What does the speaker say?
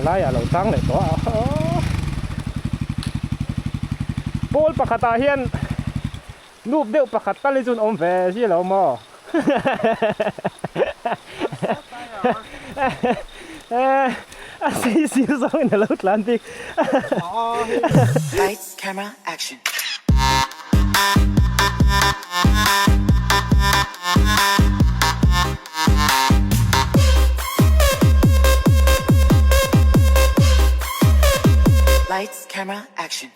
A laiah a lo tang leh tawh a Pawl pakhatah hian nup deuh pakhat tal hi chu an awm ve si lo maw? A sei sir zawngin a lo tlan bik. Lights, camera, action. Lights, camera, action.